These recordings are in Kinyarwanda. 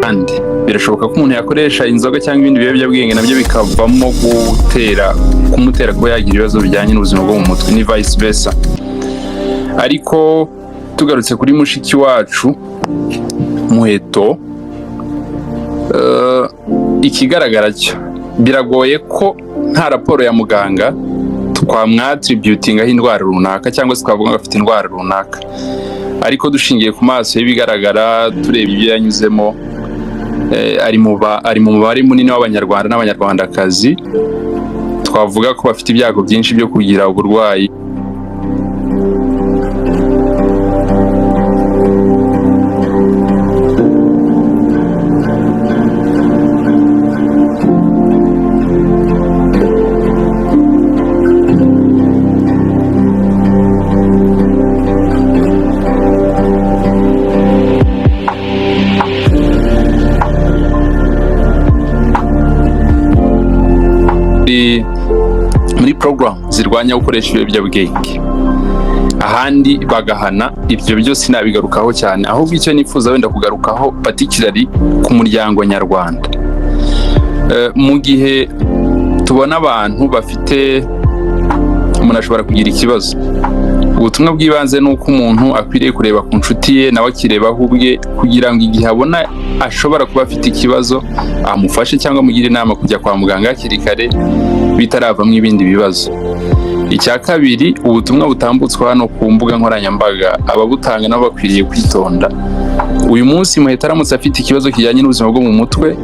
Kandi birashoboka ko umuntu yakoresha inzoga cyangwa ibindi biyobyabwenge, nabyo bikavamo gutera kumutera kuba yagira ibibazo bijyanye n'ubuzima bwo mu mutwe, ni vice versa. Ariko tugarutse kuri mushiki wacu Muheto, ikigaragara cyo biragoye ko nta raporo ya muganga twamwattributingaho indwara runaka cyangwa se twavuga ngo afite indwara runaka. Ariko dushingiye ku maso y'ibigaragara, tureba ibyo yanyuzemo, ari mu mubare munini w'Abanyarwanda n'Abanyarwandakazi twavuga ko bafite ibyago byinshi byo kugira uburwayi muri porogaramu zirwanya gukoresha ibiyobyabwenge, ahandi bagahana. Ibyo byose nabigarukaho cyane. Ahubwo icyo nifuza wenda kugarukaho particularly ku muryango nyarwanda, mu gihe tubona abantu bafite, umuntu ashobora kugira ikibazo, ubutumwa bw'ibanze ni uko umuntu akwiriye kureba ku nshuti ye, nawe akirebaho ubwe, kugira ngo igihe abona ashobora kuba afite ikibazo amufashe cyangwa amugire inama kujya kwa muganga hakiri kare bitaravamo ibindi bibazo. Icya kabiri, ubutumwa butambutswa hano ku mbuga nkoranyambaga, ababutanga nabo bakwiriye kwitonda. Uyu munsi Muheto aramutse afite ikibazo kijyanye n'ubuzima bwo mu mutwe,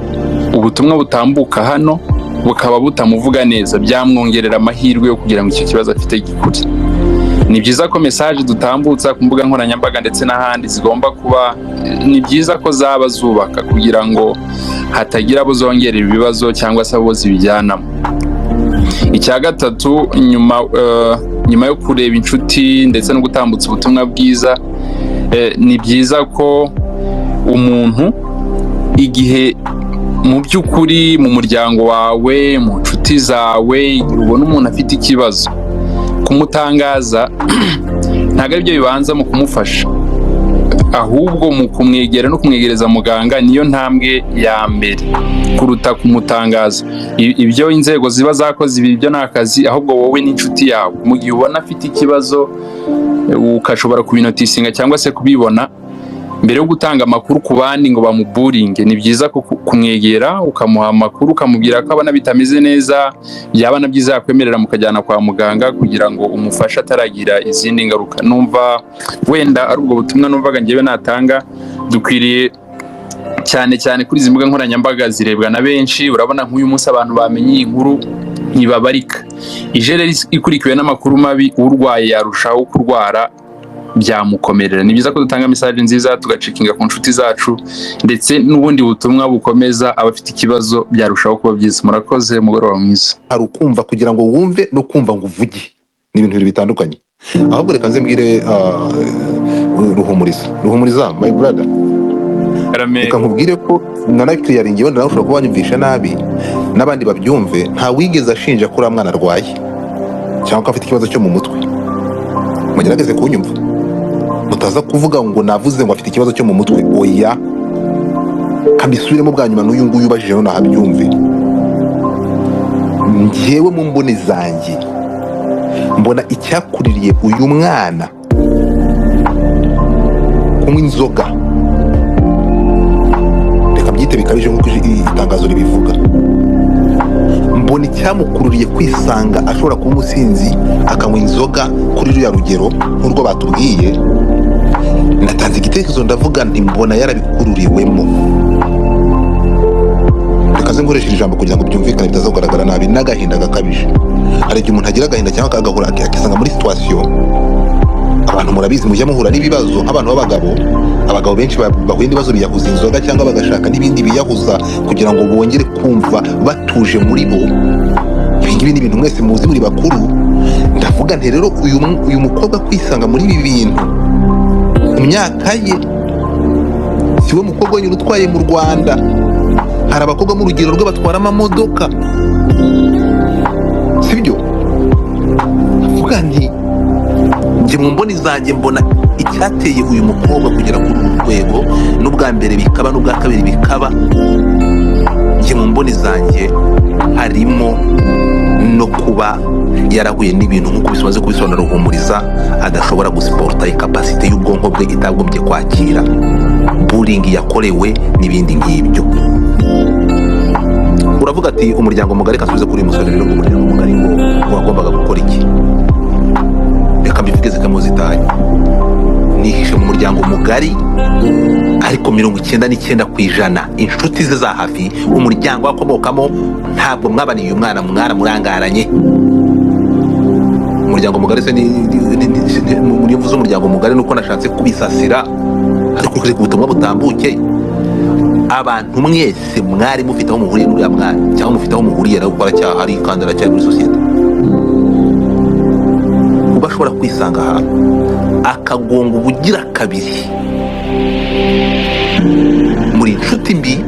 ubutumwa butambuka hano bukaba butamuvuga neza, byamwongerera amahirwe yo kugira ngo icyo kibazo afite gikure. Ni byiza ko message dutambutsa ku mbuga nkoranyambaga ndetse n'ahandi zigomba kuba, ni byiza ko zaba zubaka, kugira ngo hatagira abo zongerera ibibazo cyangwa se abo zibijyanamo. Icya gatatu, nyuma yo kureba inshuti ndetse no gutambutsa ubutumwa bwiza, ni byiza ko umuntu igihe mu by'ukuri mu muryango wawe, mu nshuti zawe, igihe ubona umuntu afite ikibazo, kumutangaza ntabwo ari byo bibanza mu kumufasha, ahubwo mu kumwegera no kumwegereza muganga niyo ntambwe ya mbere kuruta kumutangaza. Ibyo inzego ziba zakoze, ibi byo ni akazi. Ahubwo wowe n'inshuti yawe, mu gihe ubona afite ikibazo, ukashobora kubinoticinga cyangwa se kubibona mbere yo gutanga amakuru ku bandi ngo bamuburinge, ni byiza kumwegera ukamuha amakuru, ukamubwira ko abona bitameze neza, byaba na byiza yakwemerera mukajyana kwa muganga kugira ngo umufashe ataragira izindi ngaruka. Numva wenda ari ubwo butumwa numvaga ngewe natanga. Dukwiriye cyane cyane kuri izi mbuga nkoranyambaga zirebwa na benshi. Urabona nk'uyu munsi abantu bamenye iyi nkuru ntibabarika. Ije rero ikurikiwe n'amakuru mabi, urwaye yarushaho kurwara, byamukomerera. Ni byiza ko dutanga message nziza, tugacheckinga ku nshuti zacu, ndetse n'ubundi butumwa bukomeza abafite ikibazo, byarushaho kuba byiza. Murakoze, umugoroba mwiza. Hari ukumva kugira ngo wumve no kumva ngo uvuge, ni ibintu bibiri bitandukanye. Ahubwo reka nze mbwire Ruhumuriza. Ruhumuriza, my brother. Karame. Reka nkubwire ko nanakiriyaringi, wenda nawe ushobora kuba wanyumvisha nabi, n'abandi babyumve. Nta wigeze ashinja ko uriya mwana arwaye cyangwa ko afite ikibazo cyo mu mutwe. Mugerageze kunyumva, mutaza kuvuga ngo navuze ngo afite ikibazo cyo mu mutwe. Oya, kabisubiremo bwa nyuma, n'uyu nguyu ubajije nonaha abyumve. Njyewe mu mboni zanjye mbona icyakuririye uyu mwana kunywa inzoga, reka byite bikabije nk'uko itangazo ribivuga, mbona icyamukururiye kwisanga ashobora kuba umusinzi akanywa inzoga kuri ruriya rugero nk'urwo batubwiye. Natanze igitekerezo, ndavuga nti mbona yarabikururiwemo. Reka nze nkoreshe iri jambo kugira ngo byumvikane, bitaza kugaragara nabi, n'agahinda gakabije. Hari igihe umuntu agira agahinda cyangwa agahura akisanga muri situation, abantu murabizi, mujya muhura n'ibibazo nk'abantu b'abagabo. Abagabo benshi bahuye n'ibibazo biyahuza inzoga cyangwa bagashaka n'ibindi biyahuza kugira ngo bongere kumva batuje muri bo. Ibi ngibi ni ibintu mwese muzi, muri bakuru. Ndavuga nti rero uyu mukobwa kwisanga muri ibi bintu ku myaka ye, si we mukobwa wenyine utwaye mu Rwanda. Hari abakobwa mu rugero rwe batwara amamodoka, sibyo? Ndavuga nti njye mu mboni zanjye mbona Icyateye uyu mukobwa kugera kuri uru rwego, n'ubwa mbere bikaba, n'ubwa kabiri bikaba, njye mu mboni zanjye harimo no kuba yarahuye n'ibintu nk'uko bimaze kubisobanura Ruhumuriza, adashobora gusupporta capacité y'ubwonko bwe itagombye kwakira bullying yakorewe n'ibindi nk'ibyo. Uravuga ati umuryango mugari. Kasubize kuri uyu musore rero, ngo umuryango mugari ngo wagombaga gukora iki? Reka mbivuge zikamo zitanye nihishe mu muryango mugari, ariko 99% inshuti ze za hafi, umuryango akomokamo, ntabwo mwabaniye uyu mwana, mwaramurangaranye. Umuryango mugari se niyo mvuze umuryango mugari nuko nashatse kubisasira, ariko reka ubutumwa butambuke. Abantu mwese mwari mufite aho muhuriye n'uriya mwana, cyangwa mufite aho muhuriye nawe, gukora cyaha ari kandi aracyari muri sosiyete, kuba ashobora kwisanga ahantu akagonga ubugira kabiri, muri inshuti mbi.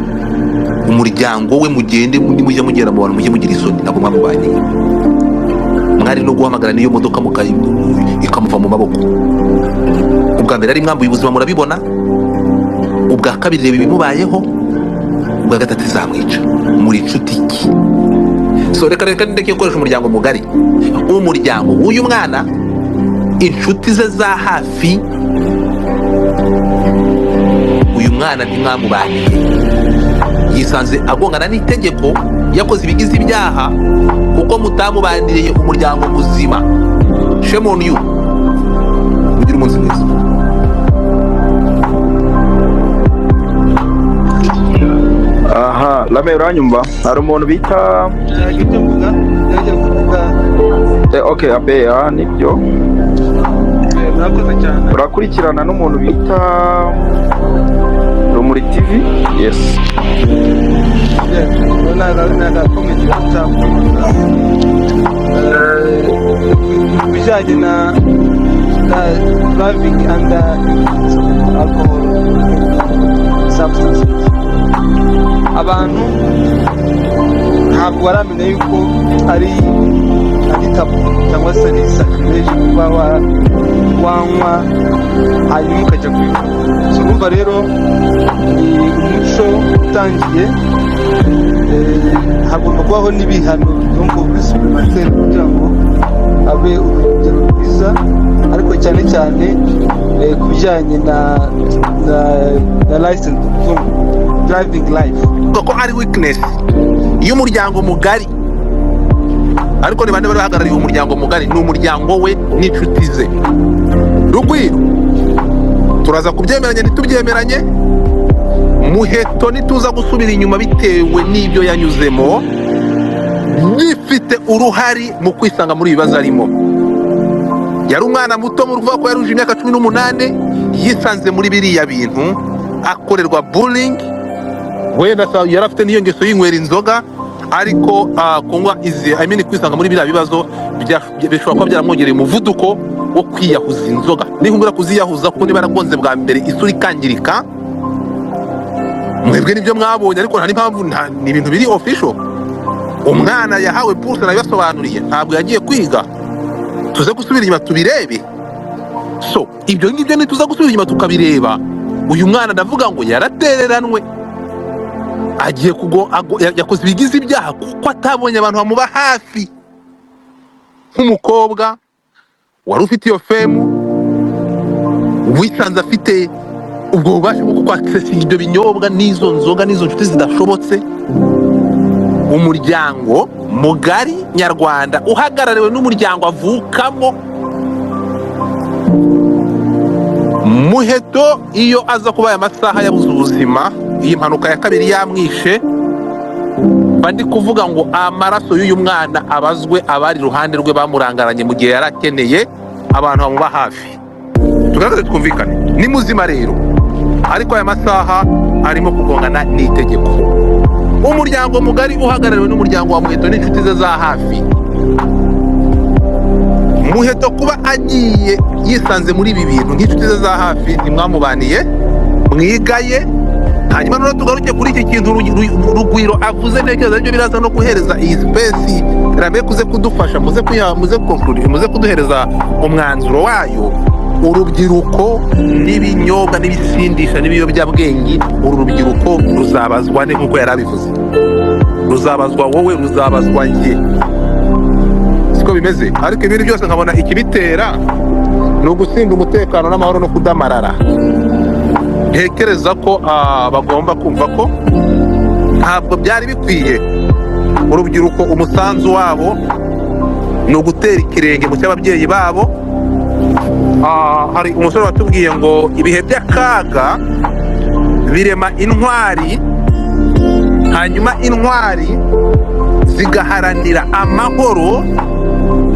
Umuryango we, mugende mujya mugera mu bantu, mujye mugira isoni. Ntabwo mwamubaniye, mwari no guhamagara n'iyo modoka ikamuva mu maboko. Ubwa mbere ari mwambuye ubuzima, murabibona. Ubwa kabiri, reba ibimubayeho. Ubwa gatatu izamwica. Muri inshuti ki? So reka ndeke gukoresha umuryango mugari. Umuryango w'uyu mwana, inshuti ze za hafi, uyu mwana ntimwamubaniye, yisanze agongana n'itegeko, yakoze ibigize ibyaha kuko mutamubaniriye umuryango muzima. Shame on you. Mugire umunsi mwiza. Aha Rame, uranyumva? Hari umuntu bita Ibyo mvuga byajya kuvuga. Okay, abe aha nibyo. Murakoze cyane. Urakurikirana n'umuntu bita Rumuri TV, yes? Ni agacomedy gato ku bijyanye na driving under influence of alcohol substances. Abantu ntabwo baramenya yuko ari taboo cyangwa se ari sacrilege kuba wanywa hanyuma ukajya kwiga. So urumva rero ni umuco utangiye, hagomba kubaho n'ibihano, donc supplémentaire, kugira ngo abe urugero rwiza, ariko cyane cyane ku bijyanye na license, donc driving life. Ko ari weakness y'umuryango mugari, ariko ni bande bari bahagarariye umuryango mugari? Ni umuryango we n'inshuti ze. Rugwiro, turaza kubyemeranya ntitubyemeranye? Muheto, nituza gusubira inyuma bitewe n'ibyo yanyuzemo, bifite uruhari mu kwisanga muri ibi bibazo arimo. Yari umwana muto, mu ruvuga ko yaruje imyaka 18, yisanze muri biriya bintu, akorerwa bullying. Wenda yari afite n'iyo ngeso yinywera inzoga, ariko kunywa izi, I mean, kwisanga muri biriya bibazo bishobora kuba byaramwongereye umuvuduko wo kwiyahuza inzoga. Nihumbura kuziyahuza, kuko niba yaragonze bwa mbere isura ikangirika, mwebwe nibyo mwabonye, ariko nta n'impamvu, ni ibintu biri official. Umwana yahawe bourse, nabibasobanuriye, ntabwo yagiye kwiga. Tuze gusubira inyuma tubirebe. So ibyo ngibyo nituza gusubira inyuma tukabireba, uyu mwana ndavuga ngo yaratereranwe, agiye kugo yakoze ibigize ibyaha kuko atabonye abantu bamuba hafi, nk'umukobwa wari ufite iyo fame, wisanze afite ubwo bubasha bwo kwaccessinga ibyo binyobwa n'izo nzoga n'izo nshuti zidashobotse. Umuryango mugari nyarwanda uhagarariwe n'umuryango avukamo, Muheto iyo aza kuba aya masaha yabuze ubuzima, iyi mpanuka ya kabiri yamwishe, mba ndi kuvuga ngo amaraso y'uyu mwana abazwe abari iruhande rwe bamurangaranye mu gihe yari akeneye abantu bamuba hafi. Tugaragaze twumvikane, ni muzima rero, ariko aya masaha arimo kugongana n'itegeko. Umuryango mugari uhagarariwe n'umuryango wa Muheto n'inshuti ze za hafi, Muheto kuba agiye yisanze muri ibi bintu, nk'inshuti ze za hafi ntimwamubaniye, mwigaye. Hanyuma noneho tugaruke kuri iki kintu Rugwiro avuze, ntekereza aribyo biraza no guhereza iyi space Rame kuze kudufasha, muze kuyiha, muze conclude, muze kuduhereza umwanzuro wayo. Urubyiruko n'ibinyobwa n'ibisindisha n'ibiyobyabwenge, uru rubyiruko ruzabazwa ne? Nk'uko yari abivuze, ruzabazwa wowe, ruzabazwa njye, siko bimeze? Ariko ibindi byose nkabona ikibitera ni ugusinda umutekano n'amahoro no kudamarara. Ntekereza ko bagomba kumva ko ntabwo byari bikwiye. Urubyiruko, umusanzu wabo ni ugutera ikirenge mu cy'ababyeyi babo. Hari umusore watubwiye ngo ibihe by'akaga birema intwari, hanyuma intwari zigaharanira amahoro,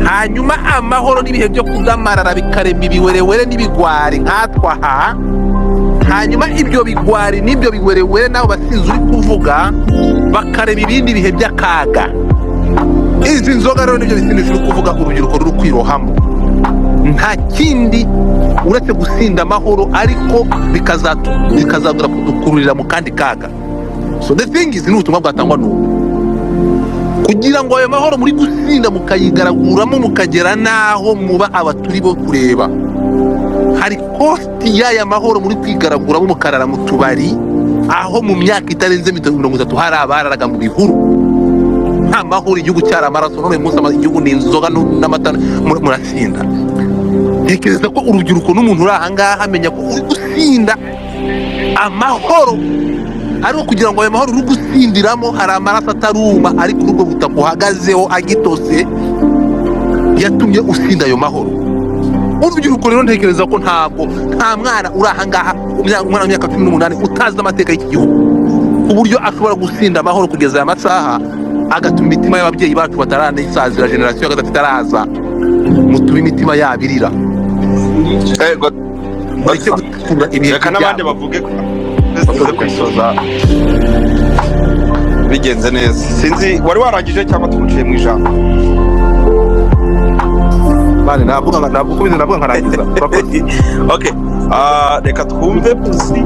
hanyuma amahoro n'ibihe byo kudamarara bikarema ibiwerewere n'ibigwari nkatwe aha. Hanyuma ibyo bigwari n'ibyo biwerewere n'abo basinzi uri kuvuga bakarema ibindi bihe by'akaga. Izi nzoga rero nibyo bisindisha uri kuvuga urubyiruko ruri kwirohamo, nta kindi uretse gusinda amahoro, ariko bikazadura kudukururira mu kandi kaga. So the thing is, ni ubutumwa bwatangwa n'ubu kugira ngo ayo mahoro muri gusinda mukayigaraguramo, mukagera n'aho muba abaturi bo kureba, hari cost y'aya mahoro muri kwigaraguramo, mukarara mu tubari, aho mu myaka itarenze 30 hari abararaga mu bihuru, nta mahoro, igihugu cyari amaraso. None uyu munsi igihugu ni inzoga n'amata, murasinda. Ntekereza ko urubyiruko n'umuntu uri aha ngaha amenya ko uri gusinda amahoro, ariko kugira ngo ayo mahoro uri gusindiramo, hari amaraso ataruma ari kuri ubwo butaka uhagazeho agitose yatumye usinda ayo mahoro. Urubyiruko rero, ntekereza ko ntabwo nta mwana uri aha ngaha, umwana w'imyaka 18 utazi amateka y'iki gihugu, ku buryo ashobora gusinda amahoro kugeza aya masaha, agatuma imitima y'ababyeyi bacu bataranisazira, generasiyo ya gatatu itaraza, mutume imitima yabo irira. Mureke gutura ibihe Reka n'abandi by'ibyago. bavuge, tuze kwisoza bigenze neza. Sinzi wari warangije cyangwa tumuciye mu ijambo. Mani, navuga ntabwo ukomeza, navuga nkarangiza. Urakoze. Okay. Reka twumve Pusi.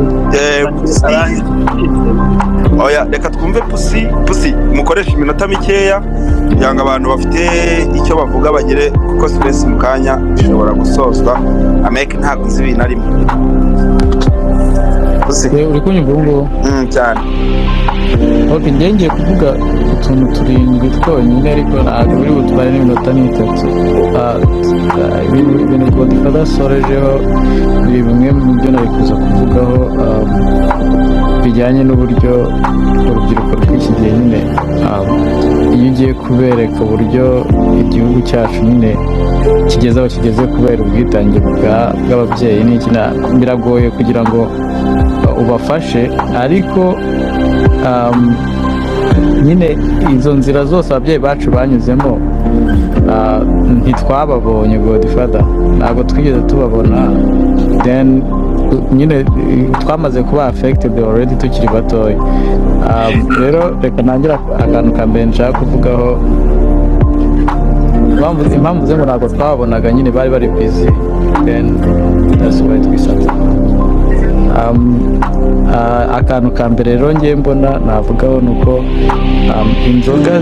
Pusi, oya, reka twumve Pusi. Pusi, mukoreshe iminota mikeya kugira ngo abantu bafite icyo bavuga bagere, kuko space mu kanya ishobora gusozwa. Ameke ntabwo nzi ibintu arimo. Pusi. Uri kunyumva ubu ngubu? Cyane. Ok, njye ngiye kuvuga utuntu turindwi twonyine, ariko ntabwo biri butware n'iminota n'itatu. Ibintu Godfather asorejeho biri bimwe mu byo nari kuza kuvugaho, bijyanye n'uburyo urubyiruko rw'iki gihe nyine, iyo ugiye kubereka uburyo igihugu cyacu nyine kigeze aho kigeze kubera ubwitange bw'ababyeyi n'iki, biragoye kugira ngo ubafashe. Ariko nyine izo nzira zose ababyeyi bacu banyuzemo, ntitwababonye. Godfather, ntabwo twigeze tubabona. Then nyine twamaze kuba affected already tukiri batoya. Rero reka nangire akantu ka mbere nshaka kuvugaho. Impamvu ze ngo ntabwo twababonaga nyine, bari bari busy, then that's why twisanze. Akantu ka mbere rero ngiye mbona navugaho ni uko inzoga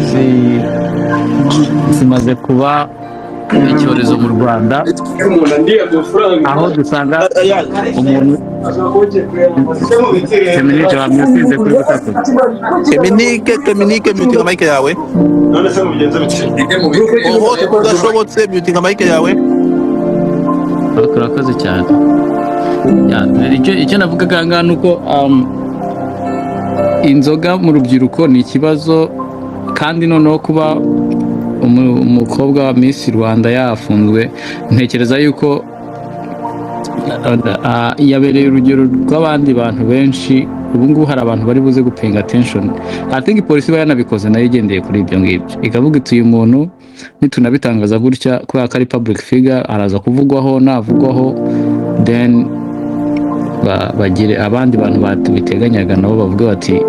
zimaze kuba icyorezo mu Rwanda, aho dusanga umuntu. Feminike bamwisize kuri gusakuza. Keminike, Keminike, mutinga mic yawe. None se mubigenze bite? Oho, udashobotse, mutinga mic yawe. Urakoze cyane. Ya, icyo navugaga aha ngaha ni uko inzoga mu rubyiruko ni ikibazo, kandi noneho kuba umukobwa wa Miss Rwanda yafunzwe, ntekereza yuko yabereye urugero rw'abandi bantu benshi. Ubu ngubu hari abantu bari buze gupayinga attention. I think polisi iba yanabikoze nayo igendeye kuri ibyo ngibyo, ikavuga iti: "Uyu muntu nitunabitangaza gutya, kubera ko ari public figure, araza kuvugwaho, navugwaho then bagire abandi bantu biteganyaga nabo bavuga bati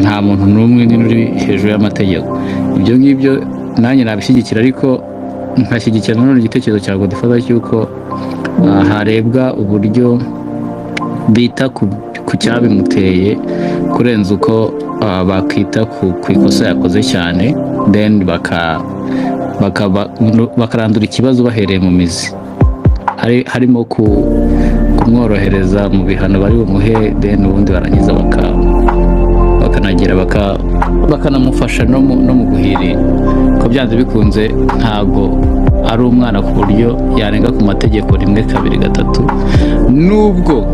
nta muntu n'umwe nyine uri hejuru y'amategeko." Ibyo ngibyo nanjye nabishyigikira, ariko nkashyigikira nanone igitekerezo cya Godfather cy'uko harebwa uburyo bita ku cyabimuteye kurenza uko bakita ku ikosa yakoze cyane, then bakarandura ikibazo bahereye mu mizi. harimo kumworohereza mu bihano bari bumuhe, then ubundi barangiza bakanagira bakanamufasha no mu guhirira, ko byanze bikunze ntabwo ari umwana ku buryo yarenga ku mategeko rimwe, kabiri, gatatu. Nubwo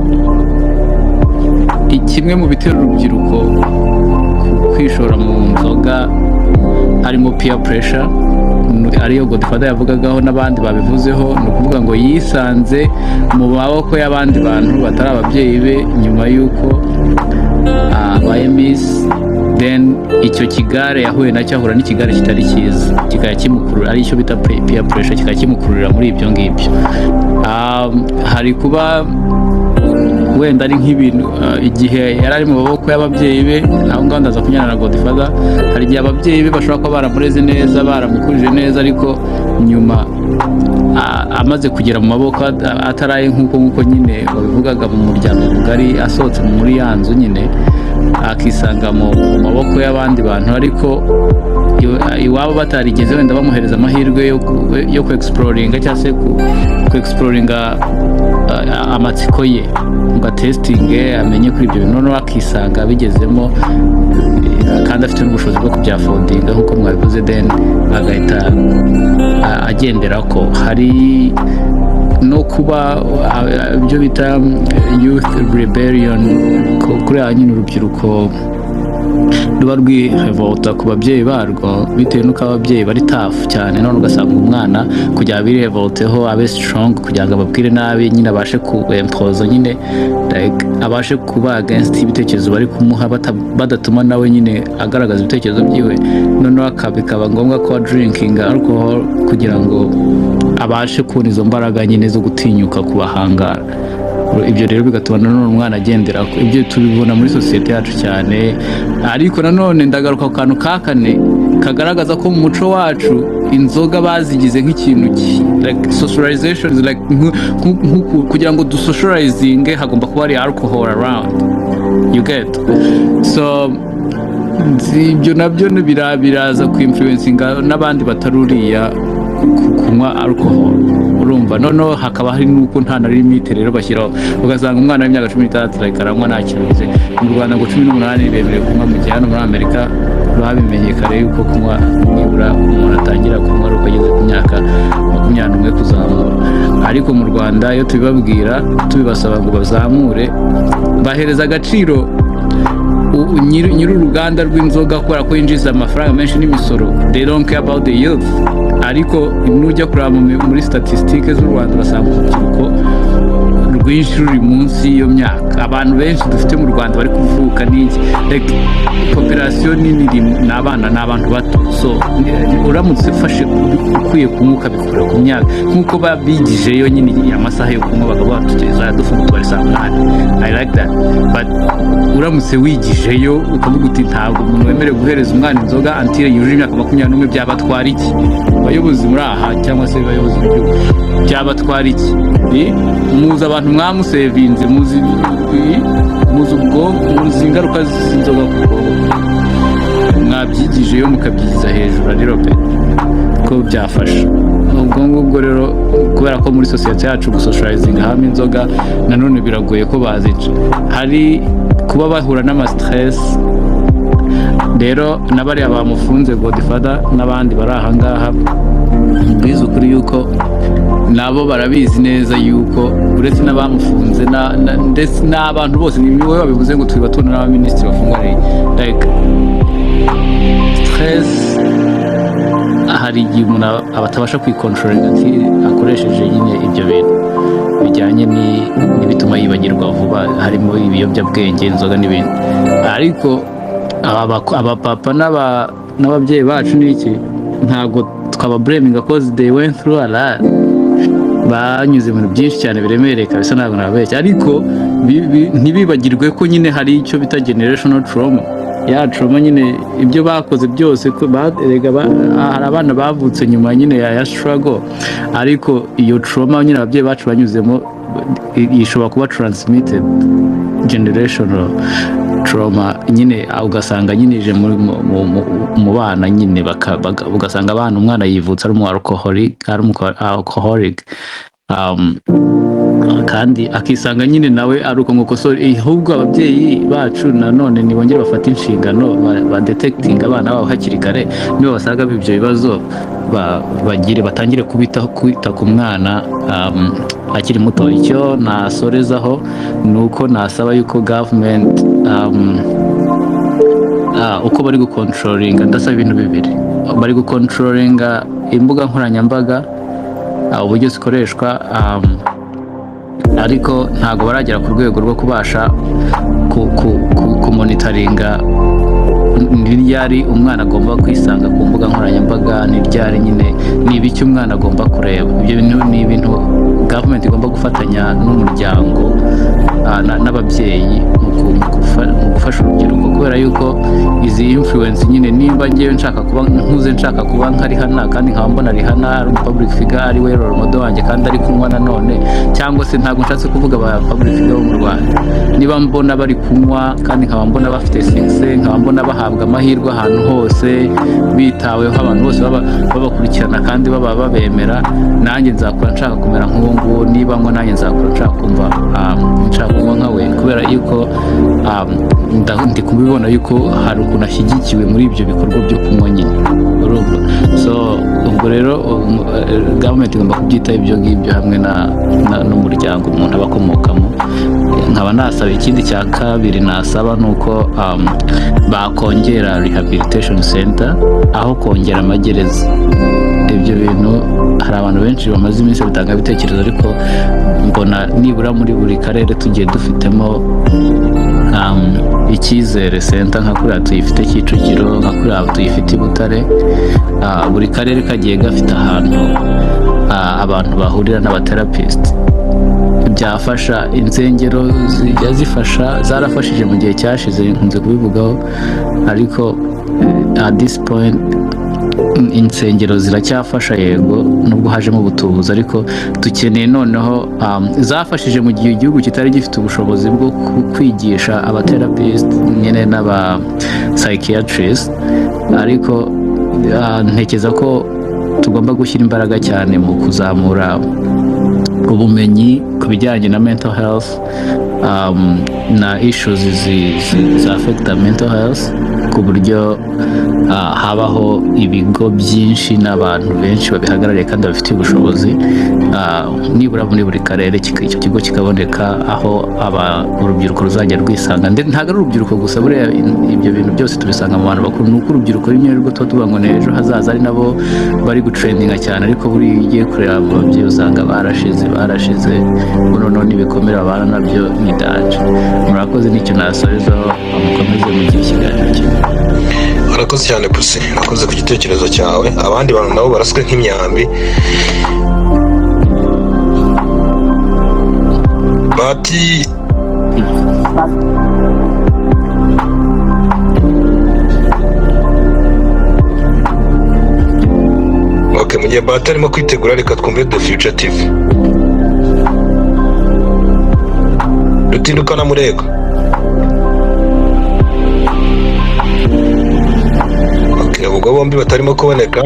kimwe mu bitera urubyiruko kwishora mu nzoga harimo peer pressure, ariyo Godfather yavugagaho n'abandi babivuzeho, ni ukuvuga ngo yisanze mu maboko y'abandi bantu batari ababyeyi be nyuma y'uko abaye miss. Then icyo kigare yahuye nacyo, ahura n'ikigare kitari cyiza, kikaba kimukurura, ari cyo bita peer pressure, kikaba kimukururira muri ibyo ngibyo. Hari kuba wenda ari nk'ibintu igihe yari ari mu maboko y'ababyeyi be, aho ngaho ndaza kunyana na Godfather. Hari igihe ababyeyi be bashobora kuba baramureze neza, baramukurije neza, ariko nyuma amaze kugera mu maboko ataraye nk'uko nyine babivugaga mu muryango mugari, asohotse muri ya nzu nyine akisanga mu maboko y'abandi bantu, ariko iwabo batarigeze wenda bamuhereza amahirwe yo ku exploringa cyangwa se ku exploringa amatsiko ye ngo atestinge, amenye kuri ibyo bintu, noneho akisanga abigezemo, kandi afite n'ubushobozi bwo kubyaffordinga nk'uko mwabivuze, then agahita agendera ko. Hari no kuba ibyo bita youth rebellion, kuri aha nyine urubyiruko ruba rwirevolta ku babyeyi barwo bitewe n'uko ababyeyi bari tough cyane, none ugasanga umwana kugira ngo abirevolteho, abe strong, kugira ngo ababwire nabi nyine, abashe ku imposa nyine, like, abashe kuba against ibitekerezo bari kumuha, badatuma nawe nyine agaragaza ibitekerezo byiwe, noneho bikaba ngombwa ko drinking alcohol kugira ngo abashe kubona izo mbaraga nyine zo gutinyuka kubahangara. Ibyo rero bigatuma nanone umwana agendera ibyo tubibona muri sosiyete yacu cyane. Ariko nanone ndagaruka ku kantu ka kane kagaragaza ko mu muco wacu inzoga bazigize nk'ikintu like socialization is like kugira ngo dusocializinge hagomba kuba hari alcohol around, you get? So ibyo nabyo biraza ku influencinga n'abandi batari uriya kunywa alcohol, urumva? Noneho hakaba hari n'uko nta na limite rero bashyiraho, ugasanga umwana w'imyaka 16 like aranywa nta kintu bize. Mu Rwanda ngo 18 bemerewe kunywa, mu gihe hano muri Amerika babimenye kare yuko kunywa nibura umuntu atangira kunywa ari uko ageze ku myaka 21 kuzamura. Ariko mu Rwanda iyo tubibabwira, tubibasaba ngo bazamure, bahereza agaciro nyiri uruganda rw'inzoga kubera ko yinjiza amafaranga menshi n'imisoro. They don't care about the youth. Ariko nujya kureba muri statisitike z'u Rwanda, urasanga urubyiruko rwinshi ruri munsi y'iyo myaka. Abantu benshi dufite mu Rwanda bari kuvuka n'iki, like population nini ni abana, ni abantu bato. So uramutse ufashe ukwiye kunywa ukabikura ku myaka nk'uko babigijeyo nyine amasaha yo kunywa, bakavuga tugeza dufunga utubari saa 8, I like that. But uramutse wigijeyo ukavuga uti ntabwo umuntu wemerewe guhereza umwana inzoga until yujuje imyaka 21, byabatwara iki, abayobozi muri aha cyangwa se abayobozi b'igihugu? Byabatwara iki? Muzi abantu mwamusevinze, muzi ubwo, muzi ingaruka z'inzoga ku bwonko. Mwabyigijeyo mukabyigiza hejuru ari rope ko byafasha. Ubwo ngubwo rero, kubera ko muri sosiyete yacu gusocializinga habamo inzoga, nanone biragoye ko bazica. Hari kuba bahura n'ama stress rero, n'abariya bamufunze, Godfather n'abandi bari aha ngaha, mbwiza ukuri yuko nabo barabizi neza yuko uretse n'abamufunze ndetse n'abantu bose, ni wowe wabivuze ngo tuba tubona n'abaminisitiri bafungwa, like stress, hari igihe umuntu aba atabasha kwicontrolinga akoresheje nyine ibyo bintu bijyanye n'ibituma yibagirwa vuba, harimo ibiyobyabwenge, inzoga n'ibindi. Ariko abapapa n'ababyeyi bacu n'iki, ntabwo twabablaminga cause they went through a lot, banyuze mu bintu byinshi cyane biremereye kabisa, ntabwo nababeshya. Ariko ntibibagirwe ko nyine hari icyo bita generational trauma, ya trauma nyine, ibyo bakoze byose ko erega hari abana bavutse nyuma nyine ya struggle, ariko iyo trauma nyine ababyeyi bacu banyuzemo ishobora kuba transmitted, generational trauma nyine, ugasanga nyine ije mu bana nyine, ugasanga abana, umwana yivutse ari umu alcoholic, ari umu alcoholic. Kandi akisanga nyine nawe ari uko nguko. So ahubwo ababyeyi bacu nanone nibongere bafate inshingano, badetectinga abana babo hakiri kare. Niba basanga ibyo bibazo, bagire batangire kubitaho, kwita ku mwana akiri muto. Icyo nasorezaho ni uko nasaba yuko government, uko bari gucontrollinga, ndasaba ibintu bibiri: bari gucontrollinga imbuga nkoranyambaga, uburyo zikoreshwa, ariko ntabwo baragera ku rwego rwo kubasha kumonitoringa ni ryari umwana agomba kwisanga ku mbuga nkoranyambaga, ni ryari nyine, ni ibiki umwana agomba kureba. Ibyo bintu ni ibintu government igomba gufatanya n'umuryango, n'ababyeyi mu gufasha urubyiruko, kubera yuko izi influence nyine, nimba ngewe nshaka kuba nkuze, nshaka kuba nka Rihanna, kandi nkaba mbona Rihanna ari umu public figure, ari we role model wanjye, kandi ari kunywa nanone, cyangwa se ntabwo nshatse kuvuga aba public figure bo mu Rwanda, niba mbona bari kunywa kandi nkaba mbona bafite success, nkaba mbona bahabwa amahirwe ahantu hose, bitaweho, abantu bose babakurikirana kandi baba babemera, nanjye nzakura nshaka kumera nk'uwo nguwo. Niba nywa, nanjye nzakura nshaka kumva nshaka kunywa nka we, kubera yuko ndi kubibona yuko hari ukuntu ashyigikiwe muri ibyo bikorwa byo kunywa nyine, urumva? So ubwo rero government igomba kubyitaho ibyo ngibyo hamwe n'umuryango umuntu aba akomokamo. Nkaba nasaba ikindi cya kabiri nasaba ni uko bakongera rehabilitation center aho kongera amagereza. Ibyo bintu hari abantu benshi bamaze iminsi batanga ibitekerezo, ariko mbona nibura muri buri karere tugiye dufitemo icyizere center, nka kuriya tuyifite Kicukiro, nka kuriya tuyifite i Butare. Buri karere kagiye gafite ahantu abantu bahurira n'abatherapist, byafasha. Insengero zijya zifasha, zarafashije mu gihe cyashize, nkunze kubivugaho, ariko at this point insengero ziracyafasha, yego, nubwo hajemo ubutubuzi, ariko dukeneye noneho zafashije mu gihe igihugu kitari gifite ubushobozi bwo kwigisha abatherapist nyine n'aba psychiatrist, ariko ntekereza ko tugomba gushyira imbaraga cyane mu kuzamura ubumenyi ku bijyanye na mental health na issues zi affecta mental health, ku buryo habaho ibigo byinshi n'abantu benshi babihagarariye kandi babifitiye ubushobozi. Nibura muri buri karere icyo kigo kikaboneka, aho urubyiruko ruzajya rwisanga. Ntabwo ari urubyiruko gusa, buriya ibyo bintu byose tubisanga mu bantu bakuru. Ni uko urubyiruko rimwe rwo tuba tuvuga ngo ni ejo hazaza, ari nabo bari gutrendinga cyane, ariko buriya iyo ugiye kureba mu babyeyi usanga barashize, barashize. Ubu noneho n'ibikomere babana nabyo ni danger. Murakoze, nicyo nasorezaho. Mukomeze mugire ikiganiro cyiza. Urakoze cyane, Pusi, urakoze ku gitekerezo cyawe. Abandi bantu nabo baraswe nk'imyambi. Bati ok, mu gihe Bati arimo kwitegura, reka twumve The Future TV Rutindukana Murego. Ok, ubwo bombi batarimo kuboneka.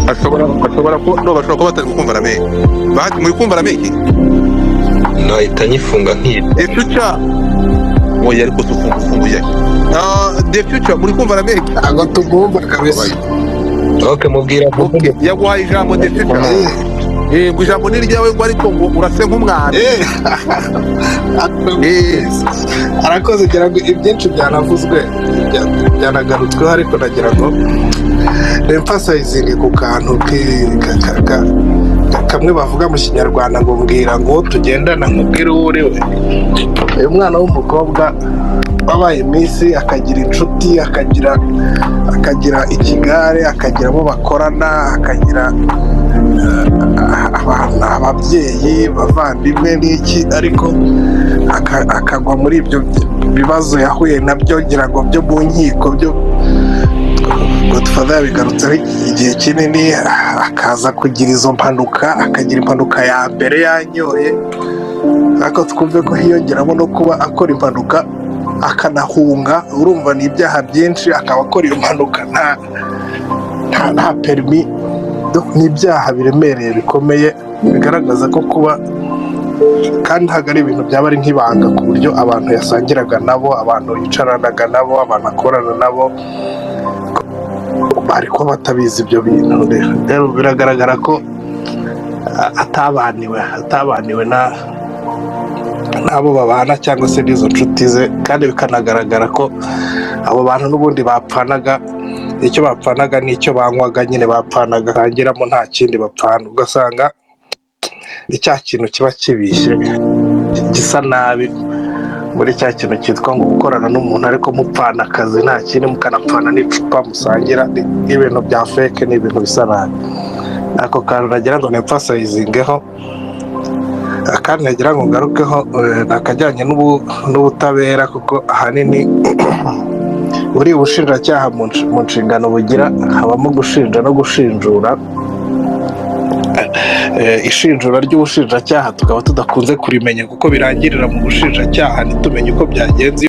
Ashobora kuba, no, bashobora kuba batari kumva Rameki. Bahati, muri kumva Rameki? Nahita nyifunga nk'iyi. The Future, oya, ariko se ufunga ufunguye? The Future, muri kumva Rameki? Ntabwo tugomba kabisa. Ok, mubwira. Okay, yaguhaye ijambo The Future. Ngo ijambo ni iryawe, ngo ariko ngo urase nk'umwami. Arakoze. Ngira ngo ibyinshi byanavuzwe, byanagarutsweho, ariko nagira ngo emphasizing ku kantu kamwe bavuga mu Kinyarwanda ngo mbwira ngo tugendana nkubwire uwo uri we. Uyu mwana w'umukobwa wabaye miss, akagira inshuti, akagira ikigare, akagira abo bakorana, akagira abantu, ababyeyi, bavandimwe n'iki, ariko akagwa muri ibyo bibazo yahuye nabyo, ngira ngo byo mu nkiko byo Godfather yabigarutseho igihe kinini, akaza kugira izo mpanuka, akagira impanuka ya mbere yanyoye, ariko twumve ko hiyongeramo no kuba akora impanuka akanahunga. Urumva ni ibyaha byinshi, akaba akora iyo mpanuka nta permis. Ni ibyaha biremereye bikomeye, bigaragaza ko kuba kandi ntabwo ari ibintu byaba ari nk'ibanga, ku buryo abantu yasangiraga nabo, abantu yicaranaga nabo, abantu akorana nabo bari kuba batabizi ibyo bintu. Rero biragaragara ko atabaniwe na n'abo babana cyangwa se n'izo nshuti ze, kandi bikanagaragara ko abo bantu n'ubundi bapfanaga, icyo bapfanaga n'icyo banywaga nyine bapfanaga bangiramo, nta kindi bapfana. Ugasanga ni cya kintu kiba kibishye, gisa nabi, muri cya kintu cyitwa ngo gukorana n'umuntu ariko mupfana akazi, nta kindi, mukanapfana n'icupa musangira. Ni ibintu bya fake, ni ibintu bisa nabi. Ako kantu nagira ngo nemphasizingeho. Akandi nagira ngo ngarukeho ni akajyanye n'ubutabera, kuko ahanini buriya ubushinjacyaha mu nshingano bugira habamo gushinja no gushinjura. Ishinjura ry'ubushinjacyaha tukaba tudakunze kurimenya, kuko birangirira mu bushinjacyaha, ntitumenye uko byagenze.